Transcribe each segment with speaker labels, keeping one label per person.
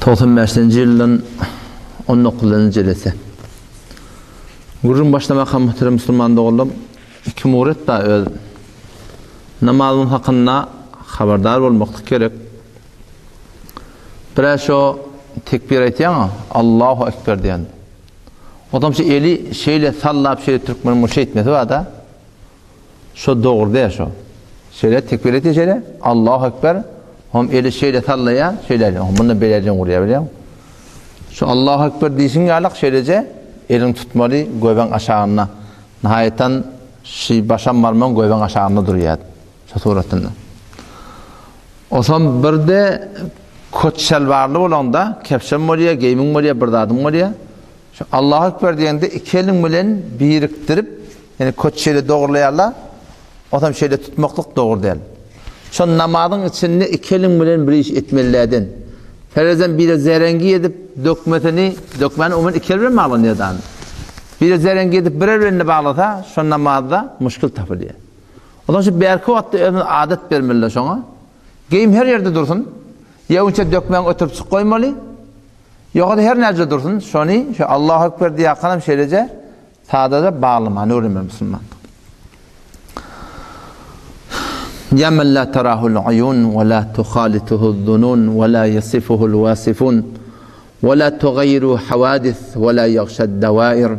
Speaker 1: 95-nji ýyldan 19-njy jelese. Gürrüň başlamakam muhterem musulman doganlarym, iki muret bar öz namazyň hakynda habardar bolmaklyk gerek. Birä şo tekbir aýtýaň, Allahu ekber diýen. Otam şu eli şeýle sallap şeýle türkmeniň bu şeýtmesi bar-da. Şo dogry däl şo. Şeýle tekbir etýär şeýle, Allahu ekber, hom eli şeýle sallaýar, şeýle, bunda beýle urýar bilýäňmi? Şu Allahu ekber diýşiň ýalak şeýleje eliň tutmaly göbeň aşagynda. Nihaýatan şi başam barmagyň göbeň aşagynda durýar. Şu suratynda. Osam birde kot şalwarly bolanda, kepşem bolýar, geýimiň bolýar, bir zadyň bolýar. Şu Allahu ekber diýende iki eliň bilen birikdirip, ýani kot şeýle dogurlaýarlar, osam şeýle tutmaklyk dogry däl. Şo namazyň içinde iki eliň bilen bir iş etmelilerden. Ferezem biri zerengi edip dökmesini, dökmäni umuman iki el bilen baglanýar da. Biri zerengi edip bir el bilen baglasa, şo namazda muşkil tapylýar. Ondan şu bärki wagtda özümiz adat bermeliler şoňa. Geýim her ýerde dursun. Ýa unça dökmäň ötürip çyk goýmaly. Ýogsa her näce dursun, şony şu Allahu ekber diýýärkanam şeýleje sadaja baglamany öwrenmeli musulman. Ya men la tarahul uyun we la tuhalituhu zunun we la yasifuhul wasifun we la tugayyiru hawadis we la yaghşad dawair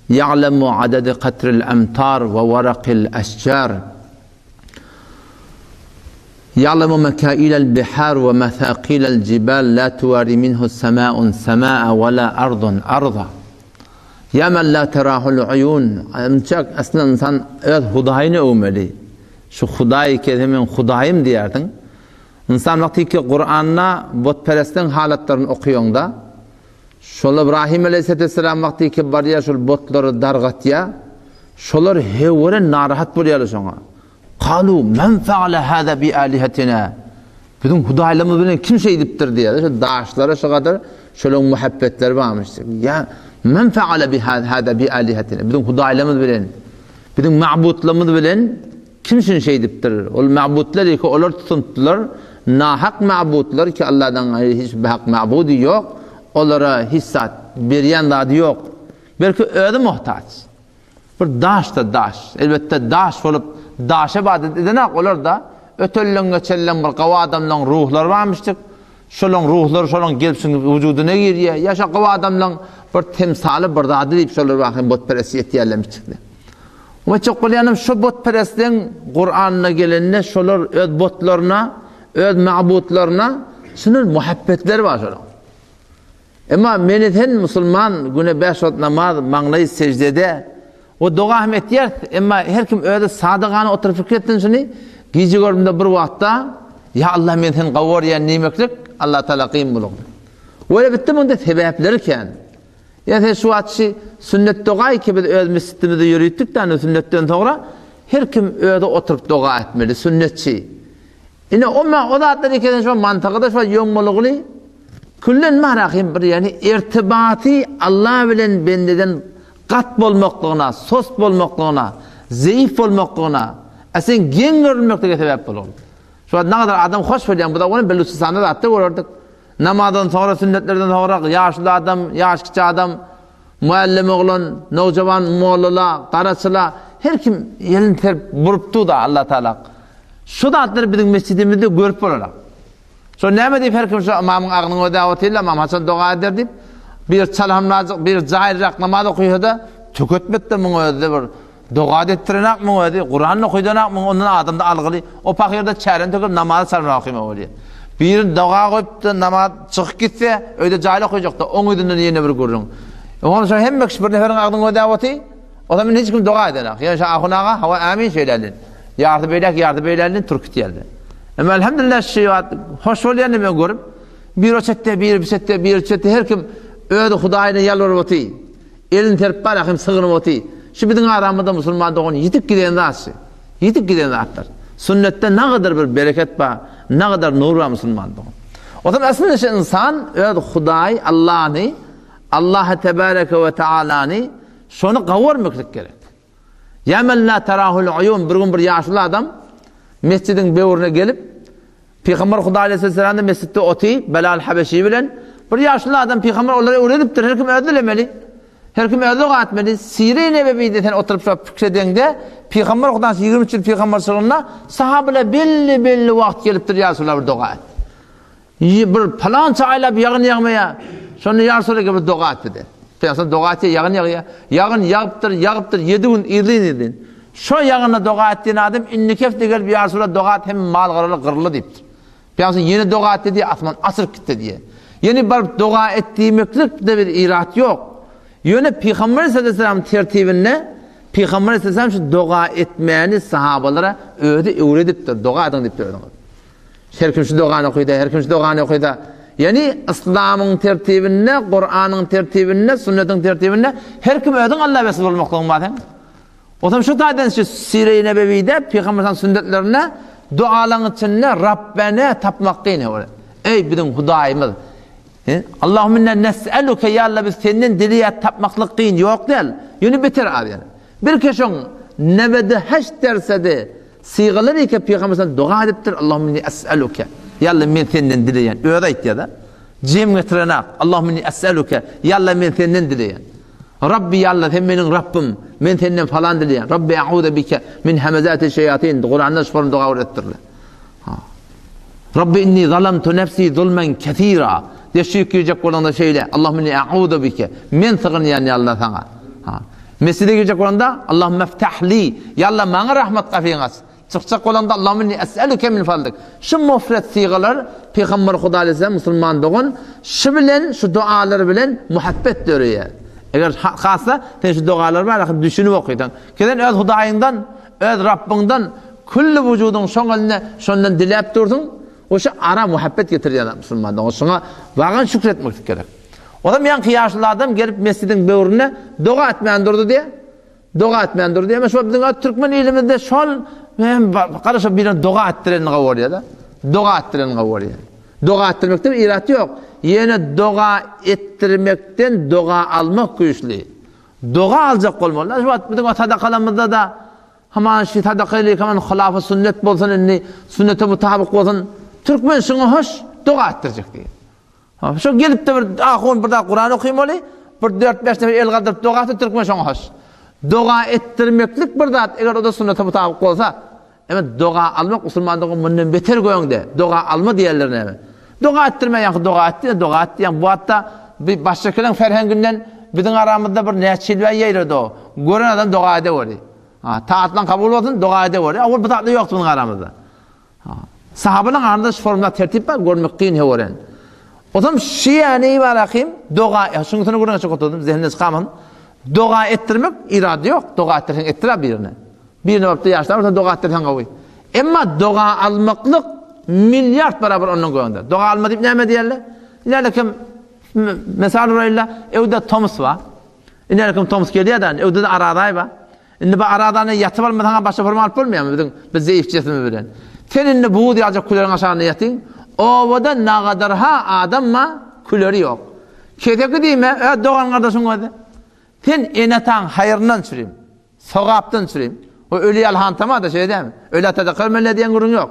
Speaker 1: ya'lemu adad qatril amtar we waraqil ashjar Ya'lemu mekailel bihar we mesakilel jibal la tuwari minhu sema'un sema'a we la ardun arda. Ya men la terahul uyun. Ynçak aslynda ynsan öz Hudaýyny öwmeli. Şu Hudaý kese men Hudaýym diýerdiň. Ynsan wagty ki Kuranda butperestligiň halatlaryny okaýaňda, şol Ibrahim aleyhisselam wagty ki barýar şol butlary dargatýar, şolar höwre narahat bolýarlar şoňa. Kalu men faale hâzâ bi âlihetinâ. Biziň hudaýlarymyz bilen kim şeýdipdir diýýär. Şu daşlara şu gadar şolaryň muhabbetleri barmyş. Ýa men faale bi hâzâ bi âlihetinâ. Biziň hudaýlarymyz bilen, biziň mabutlarymyz bilen kim şuny şeýdipdir? Ol mabutlar ki olar tutunypdylar. Nahak mabutlar ki Allahdan gaýry hiç bir hak mabudy ýok. Olara hiç zat berýän zady ýok. Belki özi muhtaç. Bir daş-da daş. Elbetde daş bolup, daşa ybadat edenak olar-da ötenleň-geçenleň bir gawy adamlaň ruhlary barmyşdyk. Şolaň ruhlary şolaň gelip şuň wujudyna girýär. Ýa şo gawy adamlaň bir temsaly bir zady diýip şolar baky butperestlik etýärlermişdikler. Aýtjak bolýanym şo butperestligiň Kuranda gelende şolar öz butlaryna, öz mabutlaryna şunuň muhabbetleri bar şolaň. Emma meni sen musulman güne bäş wagt namaz maňlaý seždede we doga hem etýäris emma her kim özi sadagany oturyp pikir etsin şuny gije görümde bir wagtda ýa Allah men seni gowy görýän diýmeklik Allah taala kyn bolur. We elbetde munda sebäpleri kän. Ýa sen şu wagt şi sünnet dogaý ki biz öz mesjidimizde ýöritdik da sünnetden soňra her kim özi oturyp doga etmeli sünnetçi. Ine o o zatlar ekeni şo mantygyda şo ýoňmalygyny küllen marahim bir ýani irtibaty Allah bilen bendeden gat bolmaklygyna, sos bolmaklygyna, zeýif bolmaklygyna, a sen geň görülmeklige sebäp bolar. Şu wagt nagadar adam hoş bolýan bu da ony Belüçistanda zatda görerdik. Namazdan soňra sünnetlerden soňra ýaşly adam, ýaş kiçi adam, muallim oglan, nowjawan mollala, garaçyla her kim elini serip burupdy da Allah Taala. Şu zatlary biziň mesjidimizde görüp bolar. Şo näme diýip her kim şu ymamyň agnyny ödäp otyrlar, ymam haçan doga eder diýip, bir çalhamlajyk, bir jaýlyrak namaz okysa-da, tüketmekde muň özi bir doga etdirenak muň özi, Kuran okydanak muň ondan adamda algyly, o pahyrda çäreni töküp namazy çalmaga okyma bolýar. Biri doga goýup-da namaz çykyp gitse, öýde jaýly okajakda, oň ýüzünden ýene bir gürrüň. Oňa şo hemme kişi bir neferiň agnyny ödäp otyr, o zaman hiç kim doga edenak. Ýöne şo ahun aga, hawa amin şeýle Ýarty beýläk, ýarty beýländen türk gitýärdi. Emma elhamdülillah şu wagt hoş bolýan men görüp, bir o çetde, bir bu çetde, bir çetde her kim öz Hudaýyna ýalbaryp oty. Elini serip bar hem sygynyp oty. Şu biziň aramyzda musulman dogan ýitip giden zat şu. Ýitip giden zatlar. Sünnetde nagadar bir bereket bar, nagadar nur bar musulman dogan. O zaman aslynda şu insan öz Hudaý Allahny, Allah tebareke we taalany şony gawurmaklyk gerek. Ýa men la terahul uýun bir gün bir ýaşuly adam mesjidiň böwrüne gelip Pygamber Hudaý aleyhisselam da mesjitde oty Belal Habeşi bilen. Bir ýaşuly adam pygamber olara öwredipdir, her kim özi dilemeli. Her kim özi doga etmeli. Sire-i Nebewide sen oturyp şo pikir edeňde, pygamber Hudaýyň 23 ýyl pygamberçiliginde sahabalar belli-belli wagt gelipdir ýa Resulallah bir doga et. Bir palança aýlap ýagyn ýagmaýar. Şonda ýa Resulallah bir doga et bize. Pygamber doga etýär, ýagyn ýagýar. Ýagyn ýagypdyr, ýagypdyr 7 gün yzlyn-yzlyn. Şo ýagyna doga et diýen adam indiki hepde gelip ýa Resulallah doga et hem mal-garalar gyryldy diýipdir. Pygamber ýene doga etdi diýýär, asman açylyp gitdi diýýär. Ýene baryp doga et diýmeklik-de bir irat ýok. Ýöne Pygamber sallallahu aleyhi ve sellem tertibinde Pygamber sallallahu aleyhi ve sellem şu doga etmäni sahabalara özi öwredipdir. Doga ediň diýipdir özüňiz. Her kim şu dogany okyda, her kim şu dogany okyda. Ýani yslamyň tertibinde, Kuranyň tertibinde, sünnetiň tertibinde her kim özüň Alla wesile bolmaklygyň bar sen. Otam şu taýdan şu Sire-i Nebewide Pygamber sallallahu sünnetlerinde dualaryň içinde Rabbena tapmak kyn ol. Eý biziň Hudaýymyz. Allahumma inna nes'eluke ya Allah biz senden dileýär tapmaklyk kyn ýok däl. Ýöne beter az ýani. Bir keşoň nebede heş dersede sygalar eke Pygamber sallallahu doga edipdir. Allahumma inni es'eluke. Ya Allah men senden dileýän. Özi aýtýar-da. Jem getirenak. Allahumma inni es'eluke. Ya Allah men senden dileýän. Rabbi ýa Alla sen meniň Rabbym, men senden falan dileýän. Rabbi a'uzu bike min hamazati şeýatin. Kuranda şu form doga öwretdirler. Ha. Rabbi inni zalamtu nefsi zulmen kesira. Deşik girjek bolanda şeýle, Allahumma inni a'uzu bike. Men sygynýan ýa Alla saňa. Ha. Mesjide girjek bolanda Allahumma ftahli. Ýa Alla maňa rahmat gapyňy aç. Çykjak bolanda Allahumma inni es'eluke min fadlik. Şu mufret sygalar Pygamber Huda aleyhisselam musulman dogan şu bilen şu dualar bilen muhabbet döreýär. Eger hassa sen şu dogalar bar düşünip okysaň. Ki sen öz Hudaýyňdan, öz Rabbyňdan külli wujudyň şoň elinde şondan diläp dursuň. O şu ara muhabbet getirýär musulman dogan. Şoňa wagan şükür etmek gerek. O zaman ýaňky ýaşuly adam gelip mesjidiň böwrüne doga etmän durdy diýe. Doga etmän durdy. Emma şol biziň türkmen ilimizde şol hem gara şol birine doga etdiren gowy bolýar-da. Doga etdiren gowy bolýar. Doga etdirmekde bir irat ýok. Ýöne doga etdirmekden doga almak güýçli. Doga aljak bolmaly. Şu wagt biziň sadakalarymyzda da haman şu sadaka ile haman hylafy sünnet bolsun indi sünnete mutabyk bolsun. Türkmen şuňa hoş doga etdirjek diýýär. Şo gelip-de bir ahun bir zat Kuran okymaly, bir dört-bäş nefer el galdyryp doga etse türkmen şoňa hoş. Doga etdirmeklik bir zat, eger o-da sünnete mutabyk bolsa, emma doga almak musulman dogan mundan beter göňde, doga alma diýerler näme? Doga etdirme ýaňky doga etdi, doga etdi ýaňky bu hatda bir başgakylaň ferhenginden biziň aramyzda bir näçe ýyl bäri ýaýrady o. Gören adam doga edeweri. Ha, taatlaň kabul bolsun, doga edeweri. Owal bu zatlar ýokdy biziň aramyzda. Sahabalaryň arasynda şu formda tertip bar, görmek kyn höweren. Otam şiýäni barakym doga, şunuň üstüne gürrüň açyk oturdym, zehinde çykaman. Doga etdirmek irady ýok, doga etdirseň etdir birine. Birine baryp ýaşlar bolsa doga etdirseň gowy. Emma doga almaklyk milliard barabar ondan göwnde. Doga alma diýip näme diýerler? Ine kim mesal uraýla, öwde tomus bar. Ine kim tomus gelýär-de, öwde-de arazaý bar. Indi bu aradany ýatyp almasaň-a başga forma alyp bolmaýarmy biziň bu zeýif jesimi bilen? Sen indi buz ýaljak küleriň aşagynda ýatyň. Obada nagadarha adam bar, küleri ýok. Keseki diýme, öz dogan-gardaşyň özi. Sen ene-ataň haýryndan çürim. Sogapdan çürim. O öli ýaly hantama-da şeýle dälmi? Ölä sadaka bermeli diýen gürrüň ýok.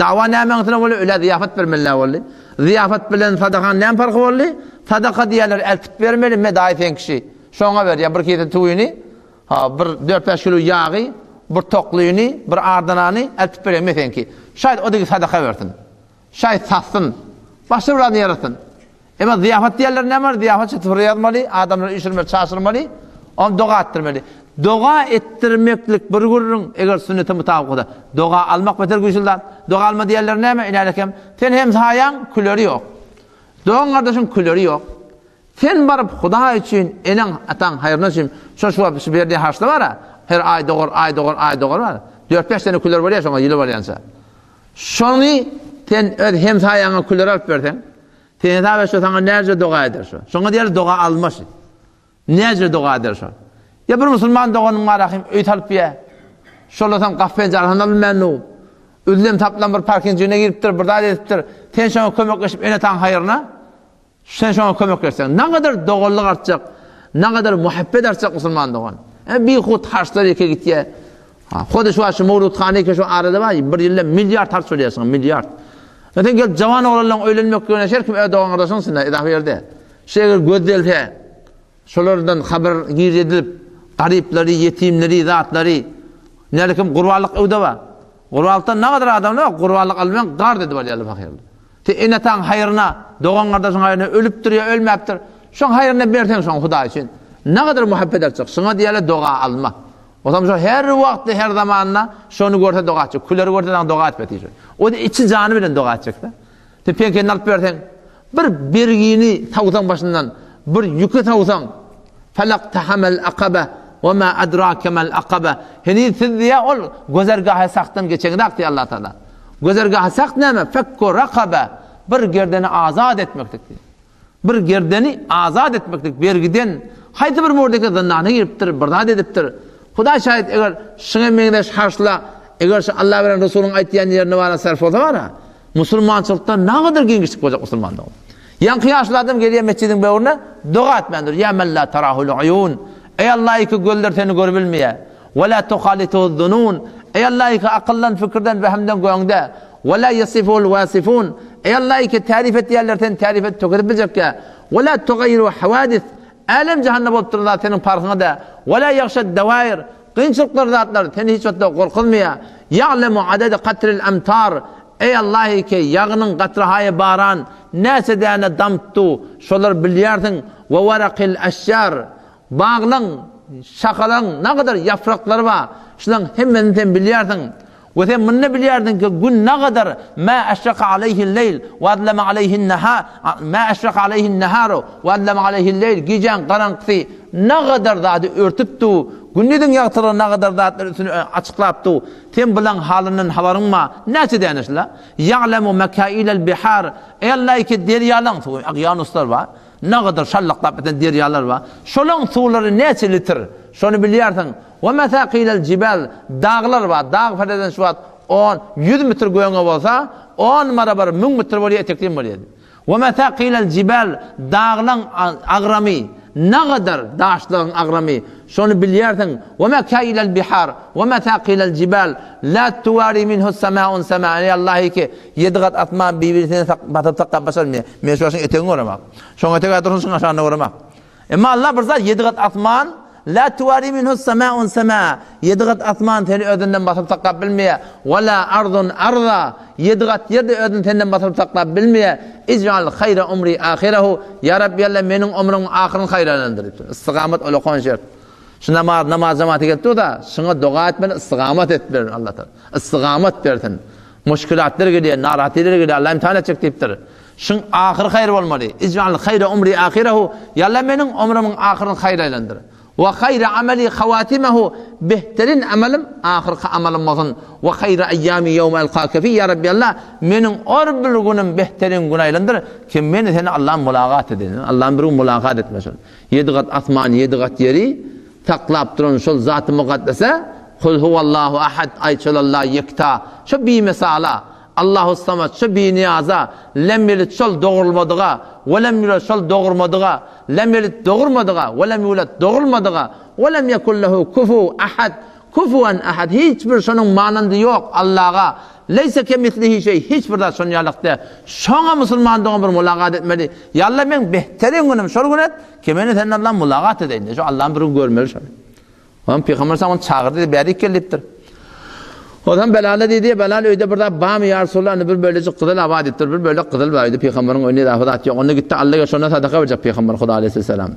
Speaker 1: Dawa nämäň üstüne boldy? Ölä zyýafat bermeli boldy. Zyýafat bilen sadakanyň näme parhy boldy? Sadaka diýýärler, eltip bermeli, me daýy sen kişi. Şoňa ber, ýa bir kese tüwini. Ha, bir dört-bäş kilo ýagy, bir toklyny, bir ardanany eltip bereýin meseňki. Şaýt o digi sadaka bersin. Şaýt satsyn. Başga bir zadyny ýaratsyn. Emma zyýafat diýerler näme bar? Zyýafat şu sıfyra ýazmaly, adamlary üýşürmeli, çaşyrmaly, ony doga etdirmeli. Doga etdirmeklik bir gürrüň, eger sünnete mutabyk bolsa. Doga almak beter güýçli zat. Doga alma diýerler näme? Inälekem, sen hem saýaň, küleri ýok. Dogan gardaşyň küleri ýok. Sen baryp Hudaý üçin eneň ataň haýryna üçin şo şu wagt şu berdiýen harçly bara her aý dogar aý dogar aý dogar bar dört-bäş sene küler bolýar şoňa ýyly bolýança şony sen öz hemsaýaňa küler alyp berseň sen hesap et şo saňa näce doga eder şo şoňa diýer doga alma şy näce doga eder şo ýa bir musulman doganyň bar ahim öý salyp ýa şolasaň gap penjarasyny alynmän nu üzlem taplan bir parkinjigine giripdir bir zat edipdir sen şoňa kömekleşip ene ataň haýryna Sen şoňa kömek etseň, nagadar doganlyk artjak, nagadar muhabbet artjak musulman dogan. E, bihut harçlar ýeke gitýär. Ha, hody şu şu Mowludhana ýeke şu arada bar, bir ýylda milliard harç bolýarsyň, milliard. Sen gelip jawan oglanlaň öýlenmekligine her kim öz dogan-gardaşyň içinde edafa ýerde. Şu eger gözlelse, şolardan habar girizilip, garyplary, ýetimleri, zatlary, näle kim gurbanlyk öwde bar. Gurbanlykdan nagadar adamlar bar, gurbanlyk almaň gard edip alýarlar pahyrlar. Sen ene-ataň haýryna, dogan-gardaşyň haýryna ölüpdir ýa ölmäpdir, şoň haýryna berseň şoň Hudaý üçin, nagadar muhabbet artjak. Şuňa diýýärler doga alma. Otam şo her wagtda, her zamanda şony görse doga etjek. Küleri görse saňa doga etmez diýjek. O-da içi jany bilen doga etjek-de. Sen peňkeni alyp berseň, bir bergini sawsaň başyndan, bir ýüki sawsaň, Felaktahamel akabe we ma adrake mel akabe. Heniz siz diýýär, ol gözergahy sahtdan geçeňzak diýýär Allah Taala. Gözergahy saht näme? Fekku rakabe. Bir gerdeni azat etmeklik diýýär. Bir gerdeni azat etmeklik bergiden, haýsy bir murdeke zyndana giripdir, bir zat edipdir. Hudaý şaýat eger şuňa meňzeş harçla, eger şu Allah bilen Resulyň aýtýan ýerine bara sarf bolsa bara, musulmançylykda nagadar giňişlik boljak musulmanda. Ýaňky ýaşly adam gelýär metjidiň böwrüne, doga etmän dur. Ýa men la tarahul uýun. Eý Allah iki gözler seni görüp bilmeýär. Ve la tuhalituhu zunun. Eý Allah iki akyldan, fikirden, wehimden göňde. Ve la yasifuhul wasifun. Eý Allah iki tarif etýärler seni tarif edip töküdip biljekkä. Ve la tugaýyiru hawadis. Älem jahanda bolup duran zat seniň parhyňa dä. Ve la ýagşad dawair. Kynçylyklar zatlar seni hiç wagtda gorkuzmaýar. Ýa'lemu adede katril amtar. Eý Allah iki ýagynyň gatrahaýy baran näçe däne damtdu şolary bilýärsiň. Ve warakil eşjar. Baglaň, şahalaň nagadar ýapraklary bar, şulaň hemmesini sen bilýärsiň. We sen muny-da bilýärsiň ki, gün nagadar ma eşraka aleýhil-leýl we azlama aleýhin-nahar, ma eşraka aleýhin-naharu we azlama aleýhil-leýl, gijäň garaňkysy nagadar zady örtüp dur, gündiziň ýagtylygy nagadar zatlary üstüni açyklap dur. Sen bulaň halyndan habaryň bar. Näçe däne şula? Ýa'lemu mekailel bihar, Eý Alla, ki derýalaň suwy, okeanuslar bar. Nagadar şallaklap giden derýalar bar. Şolaň suwlary näçe litr? Şony bilýärsiň. We mesakilel jibal, daglar bar. Dag fereden şu wagt on, ýüz metr göňe bolsa, on barabar müň metr bolýar, etekli bolýar. We mesakilel jibal, daglaň agramy, nagadar daşlaryň agramy. Şony bilýärsiň. We mekailel bihar, we mesakilel jibal, la tuwari minhu semaun semaen. Eý Allahy ki, Ýedi gat asman bir-birisine basyp saklap başarmaýar. Men şu başyň etegini göremak. Şoň etegi dursun şuň aşagynda göremak. Emma Allah bir zat ýedi gat asman la tuwari minhu semaun sema. Ýedi gat asman seni özünden basyp saklap bilmeýär. Wa la ardun arza. Ýedi gat ýer de özüni senden basyp saklap bilmeýär. Ij'al haýra umri ahirehu. Ýa Rabbi Allah meniň ömrümiň ahyryny haýra aýlandyr diýipdir. Istigamat ulakan şert. Şu namaz namaz jematy gelip dur-da, şuňa doga etmeli, istigamat et bersin Allah Taala. Istigamat bersin. Muşkilatlar gelýär, narahatlylar gelýär, Allah imtihan etjek diýipdir. Şuň ahyry haýyr bolmaly. Ij'al haýra umri ahyrahu. Ýa Allah meniň ömrümiň ahyryny haýyr aýlandyr. Wa haýra amali hawatimahu. Behterin amalym ahyrky amalym bolsun. Wa haýra aýýami ýewme elkake fi. Ýa Rabbi Allah meniň or bir günüm behterin gün aýlandyr. Ki men seni Allahym mulagat edeýin. Allahym bir gün mulagat etme şol. Ýedi gat asmany, ýedi gat ýeri saklap duran şol Zaty Mukaddese, Kul huwallahu ahad, aýt şol Allah ýekta, şo bimesala, Allahus samat, şo biniýaza, lem ýelit şol dogrulmadyga, we lem ýulat şol dogurmadyga, lem ýelit dogurmadyga, we lem ýulat dogrulmadyga, we lem ýekun lehu kufu ahad, Kufuwan ahad, hiç bir şonuň manandy ýok, Allaga, leýse kemislihi şeý, hiç bir zat şon ýalak däl. Şoňa musulman dogan bir mulagat etmeli. Ýa Alla meň behterin günüm şol gün et, ki meni senden Alla mulagat edeýin diýip, şo Allany bir gün görmeli şony. Onam Pygamber sallam ony çagyrdy diýip, bärik gel diýipdir. Onam Belala diýdi, Belal öýde bir zat barmy ýa Resulallah, indi bir bölejik gyzyl bar diýipdir, bir bölek gyzyl bar öýde Pygamberiň öýünde izafa zat ýok. Onda gitdi Alla gel şondan sadaka berjek Pygamber Huda aleýhissalam.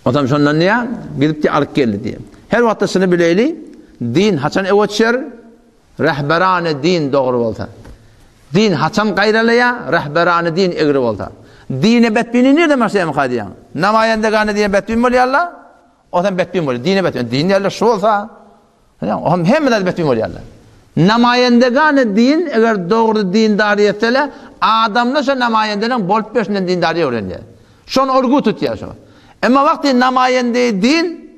Speaker 1: Otam şondan diýýär, gidip diýýär, alyp geldi diýýär. Her wagtda şuny bileýli, din haçan öwe düşer? Rehberany din dogry bolsa. Din haçan gaýralaýar? Rehberany din egri bolsa. Dine betbini nirden başlaýarmyka diýýäň? Namaýendegany diýen betbin bolýarlar, otam betbin bolýar. Dine betbin. Din diýerler şu bolsa, Ohm hemme zat betbin bolýarlar. Namaýendegany din eger dogry dindar etsele, adamlar şo namaýendeniň bolup berşinden dindary öwrenýär. Şony olgu tutýar şo. Emma wagty namaýende din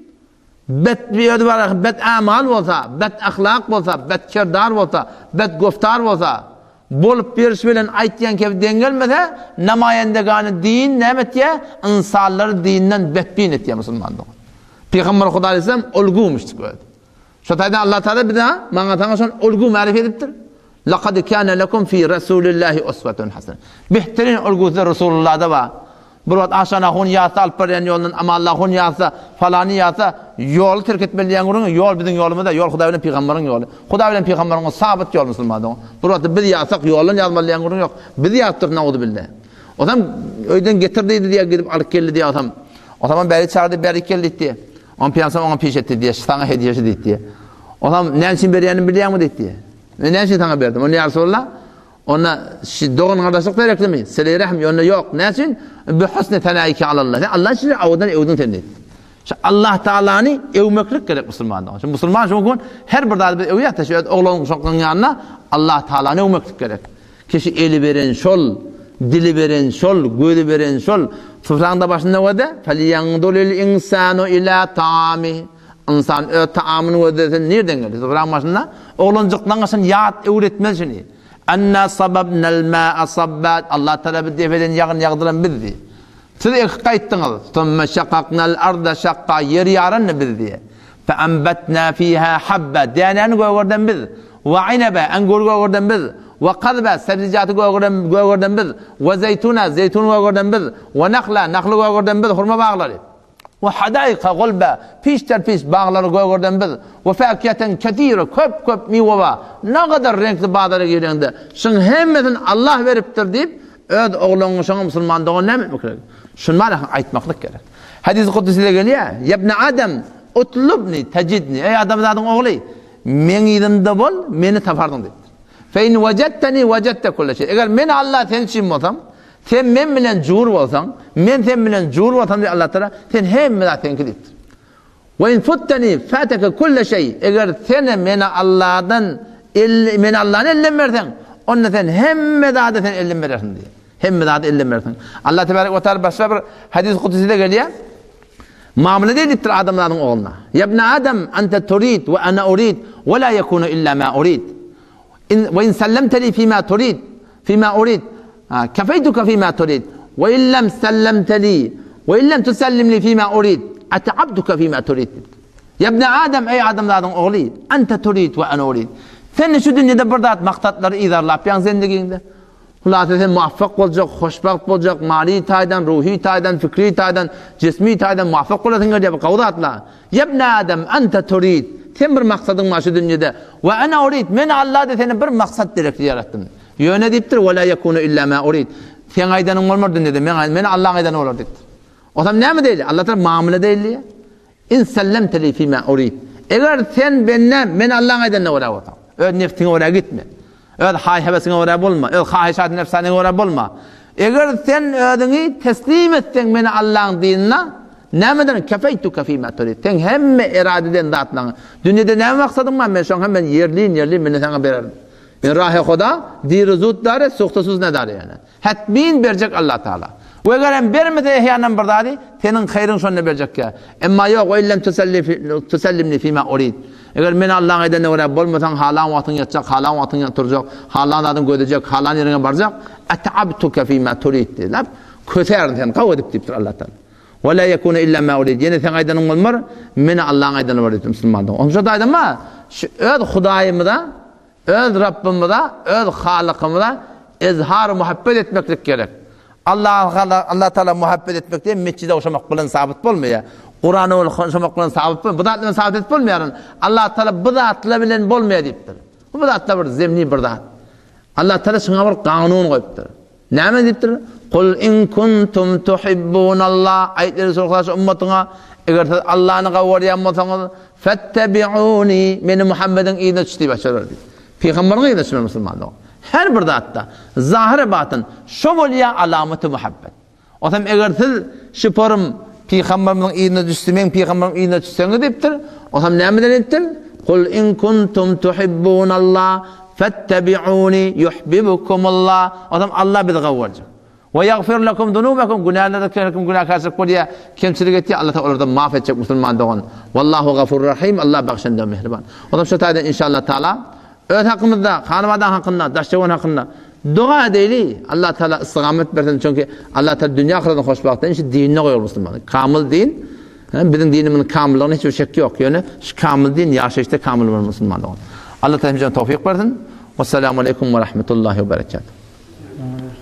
Speaker 1: bet özi barada bet amal bolsa, bet ahlak bolsa, bet kerdar bolsa, bet goftar bolsa, bolup beriş bilen aýtýan kebi deň gelmese, namaýendegany din näme etýär? Ynsanlary dinden betbin etýär musulman dogan. Pygamber Huda aleyhisselam olgumyşdyk özi. Şo taýdan Allah Taala bize maňa saňa şon olgu märif edipdir. Laqad kana lekum fi Rasulillahi uswatun hasana. Behterin ulgusy Rasulullahda bar. Bir wagt Aşan ahun ýatsa alyp barýan ýolundan Amanly ahun ýatsa, falany ýatsa, ýoly terk etmeli diýen gürrüň, ýol biziň ýolumyz-da, ýol Hudaý bilen pygamberiň ýoly. Hudaý bilen pygamberiň ol sabyt ýol musulman dogan. Bir wagtda biz ýatsak ýoldan ýazmaly diýen gürrüň ýok. Biz ýatypdyrys nauzubilla. Osam öýden getir diýdi diýýär, gidip alyp geldi diýýär osam. Osamam bäri çagyrdy, bäri gel diýdi. Oňa pygamber oňa piş etdi diýýär, saňa hediýe şu diýdi. Osam näme üçin berýänini bilýäňmi diýdi. Men näme üçin saňa berdim? Onda ýa Resulallah, Onda şi dogan-gardaşlyk gereklimi? Sile-i rehm ýonda ýok. Näme üçin? Bi husni senaike alallah. Sen Allah üçin owadan öwdüň sen diýdi. Şu Allah Taalany öwmeklik gerek musulmanda. Şu musulman şu gün her bir zady biz öwýär, şu öz oglan uşaklaryň ýanynda Allah Taalany öwmeklik gerek. Kişi eli beren şol, dili beren şol, gözi beren şol. Sufraň da başynda göde, Felýanzuril insanu ila taami. Ynsan öz taamyny gözlesin nirden geldi? Sufraň başynda oglanjyklaryň şuny ýat öwretmez şuny. Enna sababnal ma'a sabba. Allah Taala biz depeden ýagyn ýagdyran bizdi. Siz ekip gaýtdyňyz. Summa şakaknal arda şakka. Ýer ýaran-da bizdi. Fe anbatna fiha habba. Dänäni gögerden biz. We inebe, engur gögerden biz. We kazba, sebzijaty gögerden, gögerden biz. We zeýtuna, zeýtun gögerden biz. We nahla, nahly gögerden biz, hurma baglary. We hadaika gulba, piş-terpiş baglary gögerden biz. We fakiheten kesira, köp-köp miwe bar. Nagadar reňkli bazara gireňde, şuň hemmesini Allah beripdir diýip, öz ogluňa şoňa musulman dogan näme etmek gerek? Şuny bar aýtmaklyk gerek. Hadys-y kudside gelýär, Ýebne Adam, utlubni tejidni, Eý adamzadyň ogly, meň yzymda bol, meni taparsyň diýipdir. Fe in wejedteni wejedte kulle şeý. Eger men Allah sen üçin bolsam, Sen men bilen jur bolsaň, men sen bilen jur bolsam diýip Allah Taala, sen hemme zat seňki diýipdir. We in futtani fataka kulle şeý. Eger sen meni Allahdan el meni Allahdan elden berseň, onda sen hemme zady sen elden berersiň diýip. Hemme zady elden berersiň. Allah tebarek we taala başga bir hadis kudside gelýär. Mamla diýipdir adamlaryň ogluna. Ya ibn Adam ente turid we ana urid we la yekunu illa ma urid. In we in sallamtani fima turid fima urid kefeytuke fima turid we in lem sallamtani we in lem tusallimli fima urid at'abtuke fima turid. Ya ibn Adam eý adamzadyň ogly ente turid we ana urid. Sen şu dünýede bir zat maksatlary yzarlap ýaň zendigiňde. Hulasa sen muvaffak boljak, hoşbagt boljak, maliý taýdan, ruhy taýdan, fikri taýdan, jismi taýdan muvaffak bolasyň gelýär bu gowy zatlar. Ýebne Adam, ente turid. Sen bir maksadyň bar şu dünýede. We ene urid. Men Alla-da seni bir maksat derekli ýaratdym. Ýöne diýipdir, we la yekunu illa ma urid. Seň aýdanyň bolmar dünýede, men men Allaň aýdany bolar diýipdir. Otam näme diýdi? Allah taala mamla diýdi. In sellemte li fima urid. Eger sen benden, men Allaň aýdanyna görä bolsaň, öz nefsiňe görä gitme. Öz haý-höwesiňe görä bolma, öz haýyşat nefsanyňa görä bolma. Eger sen özüňi teslim etseň meni Allaň dinine, nämeden kefeýtuke fima turid. Seň hemme erada eden zatlaryňy, dünýede näme maksadyň bar, men şoň hemmesini ýerlin-ýerlin meni saňa bererin. Men rahy Huda, diri zut dare, suhtasuz nedare ýöne. Hetmin berjek Allah Taala. We egerem bermese ehýanan bir zady, seniň haýryň şonda berjekkä. Emma ýok, we illem tusellimni fima urid. Eger men Allaň edenine görä bolmasaň, halan wagtyň ýatjak, halan wagtyň turjak, halan zadyň gözlejek, halan ýeriňe barjak, at'abtuka fima turid diýip, kösärin seni, gawy edip diýipdir Allah Taala. We la yekunu illa ma urid. Ýene seň aýdanyň bolmar, meni Allaň aýdany bolar diýipdir musulman dogan. Onuň üçin aýdama, şu öz Hudaýymyza Öz Rabbymyza, öz Halykymyza izhar muhabbet etmeklik gerek. Allaha Allah Taala muhabbet etmek diýen mesjide ogşamak bilen sabyt bolmaýar. Kurana ogşamak bilen sabyt bolmaýar. Bu zatlar bilen sabyt edip bolmaýar. Allah Taala bu zatlar bilen bolmaýar diýipdir. Bu zatlar bir zemni bir zat. Allah Taala şuňa bir kanun goýupdyr. Näme diýipdir? Kul in kuntum tuhibbunallah. Aýt ey Resulullah şu ummatyňa, eger siz Allany gowy görýän bolsaňyz, fettebiuni, meni Muhammediň yzyna düş diýip açarlar diýip. Pygamberiň yzyna düşmeli musulmanlar. Her bir zatda zahyr batyn şo bolýar alamaty muhabbet. Otam eger siz şiporym pygamberimiziň yzyna düşse, meň pygamberim yzyna düşseňiz diýipdir. Otam näme diýipdir? Kul in kuntum tuhibbunallah fettebi'uni yuhibbukumullah. Otam Allah bizi gowy görjek. We ýagfir lekum zunubakum günäleri her kim günäkärçilik bolýar, kemçilik etýär, Allah taala olardan maaf etjek musulman dogan. Wallahu gafurur rahim. Allah bagşynda mähriban. Otam şu taýdan inşallah taala Öz hakymyzda, hanabadaň hakynda, daş-töwerek hakynda doga edeýli. Allah Taala istigamet bersin, çünki Allah Taala dünýä ahyretini hoşbagt eden şu dinine goýar musulmany. Kamyl din, biziň dinimiziň kamyllygyna hiç bir şek ýok. Ýöne şu kamyl din ýaşaýyşda kamyl bolan musulman dogan. Allah Taala hemmämize towfyk bersin. Wessalamu aleýkum we rahmetullahi we berekatuh.